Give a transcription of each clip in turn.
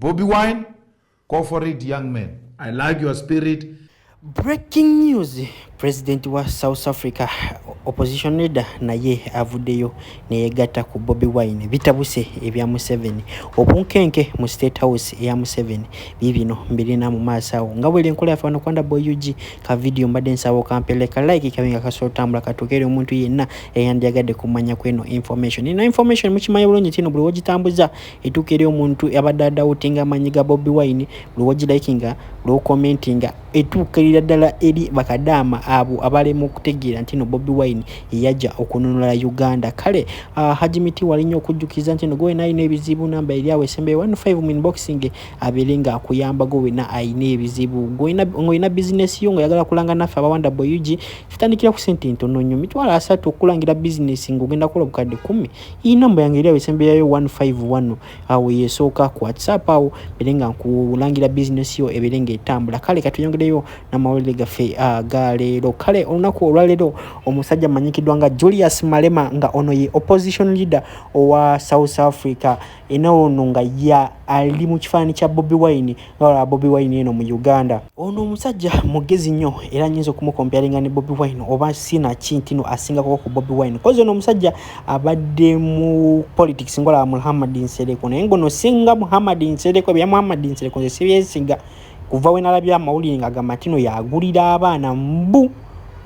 Bobi Wine, go for it, young man. I like your spirit. Breaking news, President wa South Africa opposition leader naye avuddeyo neyegatta ku Bobi Wine. Bitabuse ebya Museveni, obunkenke mu State House eya Museveni. Biibino mbirina mu maaso awo nga bweri enkola yaffe wano Kwanda Boy UG. Ka video mbadde nsaba okampeleka like, kabe nga kasobola otambula katuuke eri omuntu yenna eyandyagadde kumanya kweno information. Ino information mukimanyi bulungi tino buli wogitambuza etuuka eri omuntu abadde adawutinga amaanyi ga Bobi Wine. Buli wogilikinga, buli wokomentinga, etuukirira ddala eri bakadaama abo abalema okutegeera nti no Bobi Wine yeyajja okununula Uganda. Kale Haji Miti wali nnyo okujjukiza nti no gwe wena alina ebizibu, namba eri awo esembeyo 15 mu inboxing, abeere nga akuyamba. Gwe wena alina ebizibu, ng'olina bizinesi yo ng'oyagala kulanga naffe aba Wanda Boy UG, tutandikira ku sente ntono nnyo, 300,000 okulangira bizinesi ng'ogenda kukola obukadde 10. Iyi namba yange eri awo esembeyayo 151, awo yesooka ku WhatsApp awo, mbere nga nkulangira bizinesi yo ebeere ng'etambula. Kale katuyongereyo n'amawulire gaffe ga leero. Kale olunaku olwaleero omusajja amanyikiddwa nga Julius Malema, nga ono ye opposition leader owa South Africa, era ono nga ya ali mu kifaananyi kya Bobi Wine, nga olaba Bobi Wine eno mu Uganda. Ono omusajja mugezi nnyo era nyinza okumukomparinga ne Bobi Wine, oba sinaki ntino asingako ku Bobi Wine, kozi ono omusajja abadde mu politics ngolaba Muhammad Nsereko, naye ngono singa Muhammad Nsereko. Ebya Muhammad Nsereko nze sibyesiga. Kuva we nalabye amawulire ng'agamba nti no yagulira abaana mbu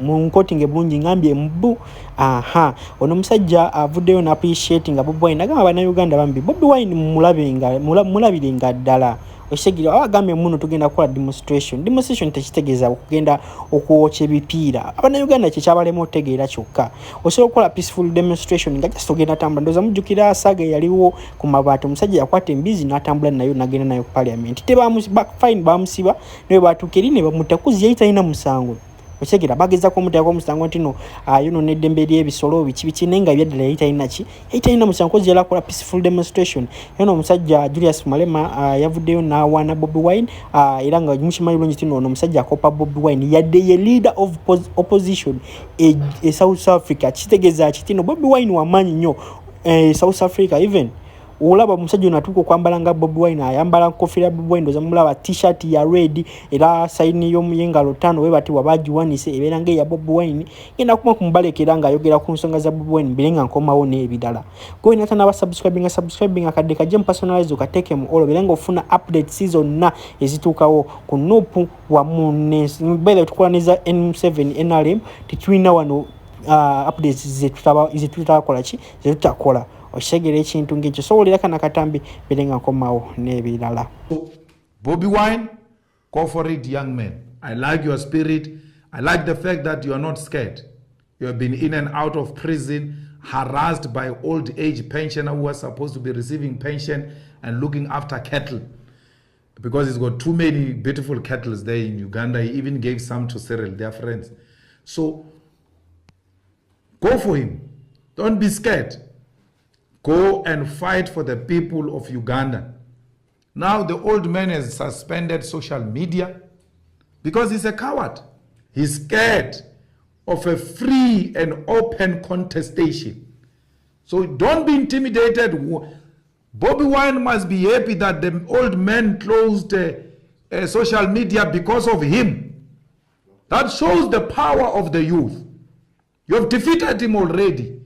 mu nkotinga ebulungi, ngambye mbu aha. Ono omusajja avuddeyo n'appreciate nga Bobi Wine, agamba bannayuganda bambi Bobi Wine mulabire nga ddala okitegeera. Aba agambye muno tugenda kukola demonstration. Demonstration tekitegeeza okugenda okwokya ebipiira. Abannayuganda kyekyabalema otegeera kyokka. Osobola okukola peaceful demonstration nga just ogenda tambula. Ndowooza mujjukira saga eyaliwo ku mabaati, omusajja yakwata embizi n'atambula nayo n'agenda nayo ku parliament. Fine, bamusiba naye batuuka eri ne bamutta kuzi yali talina musango. Okitegeera? Bagezako omuteekako omusango nti no ayonoona eddembe ly'ebisolo, biki biki, naye nga ebyaddala yali talina ki, yali talina musango kozi yali akola peaceful demonstration. Era omusajja Julius Malema yavuddeyo n'awaana Bobi Wine, era nga mukimanyi bulungi ti ono omusajja akopa Bobi Wine yadde ye leader of opposition e South Africa. Kitegeeza kiti no Bobi Wine wamaanyi nnyo South Africa. Even olaba omusajja ono atuuka okwambala nga Bobi Wine, ayambala nkofira ya Bobi Wine, oza mulaba T-shirt ya red, era sayini y'engalo 5 we bati waba agiwanise ebeera nga eya Bobi Wine. Ngenda kuma kumubalekera ng'ayogera ku nsonga za Bobi Wine, mbere nga nkomawo n'ebirala. Gwe natanaba subscribinga, subscribing, akadde kajje mu personalize, okateeke mu all, obeere ng'ofuna updates zonna ezituukawo ku NUP wamu ne tukola neza M7 NRM. Tetulina wano updates zetutakola ki, zetutakola. Okitegeera ekintu ng'ekyo? Sowulira kana katambi, mbere nga nkomawo n'ebirala. Bobi Wine, go for it, young man. I like your spirit. I like the fact that you are not scared. You have been in and out of prison, harassed by old age pensioner who are supposed to be receiving pension and looking after cattle. Because he's got too many beautiful cattle there in Uganda. He even gave some to Cyril, their friends. So go for him. Don't be scared. Go and fight for the people of Uganda. Now the old man has suspended social media because he's a coward. He's scared of a free and open contestation. So don't be intimidated. Bobi Wine must be happy that the old man closed social media because of him. That shows the power of the youth. You have defeated him already.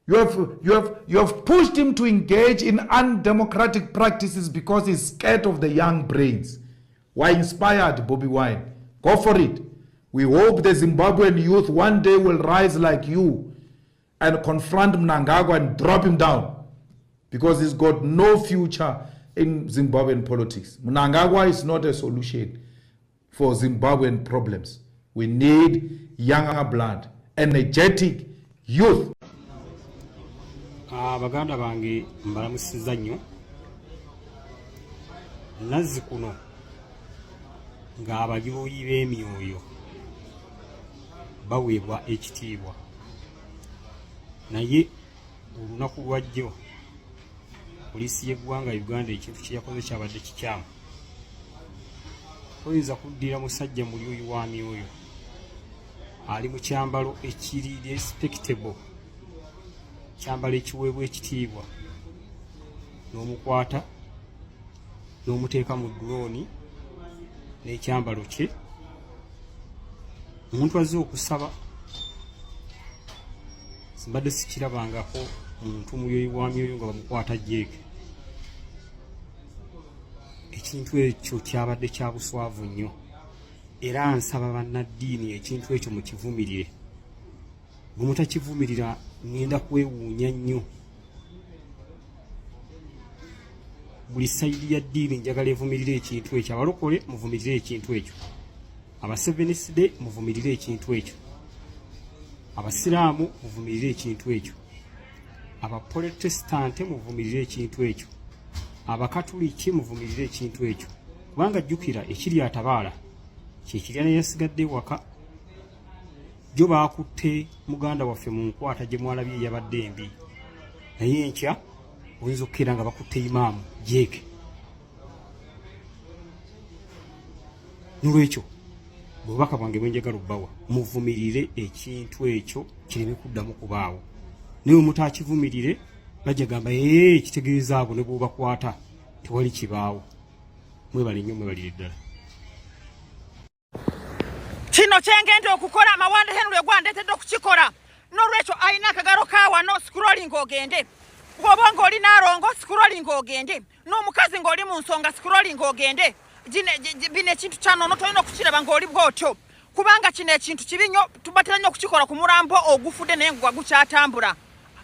You have pushed him to engage in undemocratic practices because he's scared of the young brains. Why inspired Bobi Wine? Go for it. We hope the Zimbabwean youth one day will rise like you and confront Mnangagwa and drop him down because he's got no future in Zimbabwean politics. Mnangagwa is not a solution for Zimbabwean problems. We need younger blood, energetic youth. Ah, baganda bange, mbalamusizza nnyo. Nazzi kuno ng'abalyoyi b'emyoyo baweebwa ekitiibwa, naye olunaku lwajjo poliisi y'eggwanga Uganda ekintu kye yakoze kyabadde kikyamu. Toyinza kuddira musajja mulyoyi wa myoyo ali mu kyambalo ekiri respectable, kyambalo ekiweebwa ekitiibwa, n'omukwata. N'omuteeka mu drone n'ekyambalo kye. Omuntu azze okusaba, simbadde sikirabangako muntu mulyoyi wa myoyo nga bamukwata jeeke. Ekintu ekyo kyabadde kya buswavu nnyo, era nsaba bannaddiini ekintu ekyo mukivumirire. Bwe mutakivumirira ŋŋenda kwewuunya nnyo. Buli sayidi ya ddiini njagala evumirire ekintu ekyo. Abalokole muvumirire ekintu ekyo, Abaseveniside muvumirire ekintu ekyo, Abasiraamu muvumirire ekintu ekyo, Abaprotestante muvumirire ekintu ekyo, Abakatuliki muvumirire ekintu ekyo. Kubanga jjukira, ekiri atabaala kyekirya naye yasigadde ewaka. Jjo baakutte muganda waffe mu nkwata gye mwalabye eyabadde embi, naye enkya oyinza okukeera nga bakutte imaamu jeeke. Nolwekyo bwebubaka bwange bwenjagala obbawa, muvumirire ekintu ekyo kireme kuddamu kubaawo. Naye omutakivumirire bajja gamba ee kitegeeza abo ne bwobakwata tewali kibaawo. Mwebale nnyo, mwebalire ddala. Kino kyengenda okukola Mawanda Henry ogwandetedde okukikola. N'olwekyo alina akagalo ka wano, scrolling ogende. Bw'oba ng'oli naalongo, scrolling ogende. N'omukazi ng'oli mu nsonga, scrolling ogende. Bino ekintu kyanono tolina okukiraba ng'oli bw'otyo, kubanga kino ekintu kibi nnyo. Tubatera nnyo okukikola ku mulambo ogufudde naye nga gukyatambula.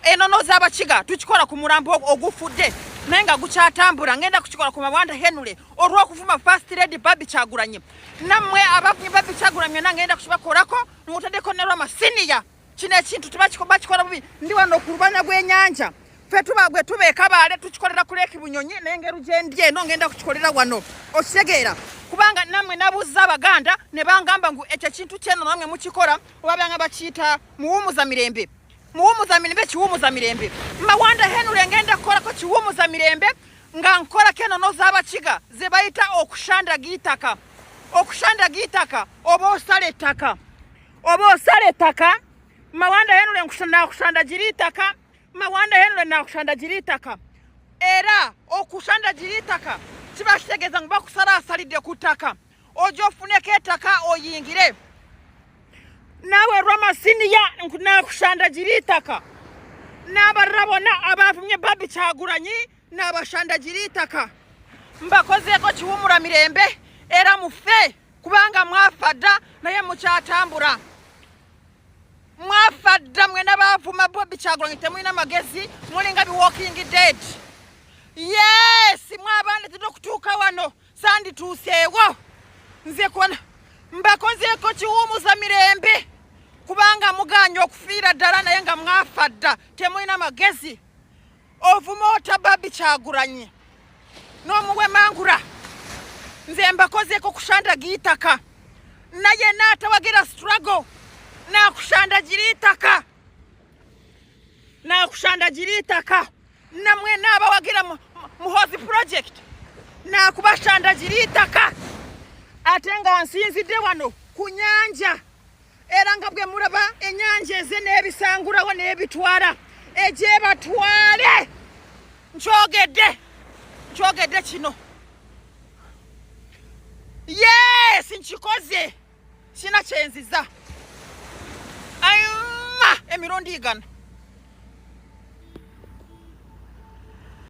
Enono z'Abakiga tukikola ku mulambo ogufudde naye nga gukyatambula. Ngenda kukikola ku Mawanda Henry olw'okuvuma First Lady Barbie Kyagulanyi. Nammwe abavumye Barbie Kyagulanyi mwena ngenda kukibakolako, ng'otaddeko ne Rama Senior. Kino ekintu bakikola bubi. Ndi wano ku lubana gw'ennyanja, ffe tuba gwe tuba ekabaale tukikolera ku Lake Bunyonyi, naye engeri gyendi eno ngenda kukikolera wano, okitegeera? Kubanga nammwe nabuuza Abaganda ne bangamba ngu ekyo ekintu kyeno nammwe mukikola, oba byanga bakiyita muwumuza mirembe. Muwumuza mirembe, kiwumuza mirembe. Mawanda Henry ngenda kukolako kiwumuza mirembe nga nkolako enono z'Abakiga ze bayita okushandaga itaka. Okushandaga itaka, oba osala ettaka, oba osala ettaka. Mawanda Henry nakushandagira itaka. Mawanda Henry nakushandagira itaka. Era okushandagira itaka kiba kitegeeza ngu bakusala asalidde ku ttaka, ojja ofuneko ettaka oyingire. Naawe Rama Senior nakushandagira itaka. N'abalala bonna abavumye Barbie Kyagulanyi nabashandagira itaka. Mbakozeeko kiwumula mirembe, era mufe, kubanga mwafa dda naye mukyatambula. Mwafa dda mwena bavuma Barbie Kyagulanyi, temulina magezi, mulinga bi walking dead. Yes, mwabandetedde okutuuka wano, sandituuseewo nze kona. Mbakozeeko kiwumuza mirembe kubanga muganye okufiira ddala naye nga mwafa dda, temulina magezi. Ovuma ota Barbie Kyagulanyi n'omuwemangula? Nze mbakozeeko kushandaga itaka, naye naatawagira struggle nakushandagira itaka, nakushandagira itaka. Namwe naabawagira Muhozi project nakubashandagira itaka. Ate nga nsinzidde wano ku nyanja, era nga bwe mulaba ennyanja eze n'ebisangulawo n'ebitwala egyebatwale. Nkyogedde, nkyogedde kino. Yes, nkikoze, sina kyenziza. Aima emirundi igana.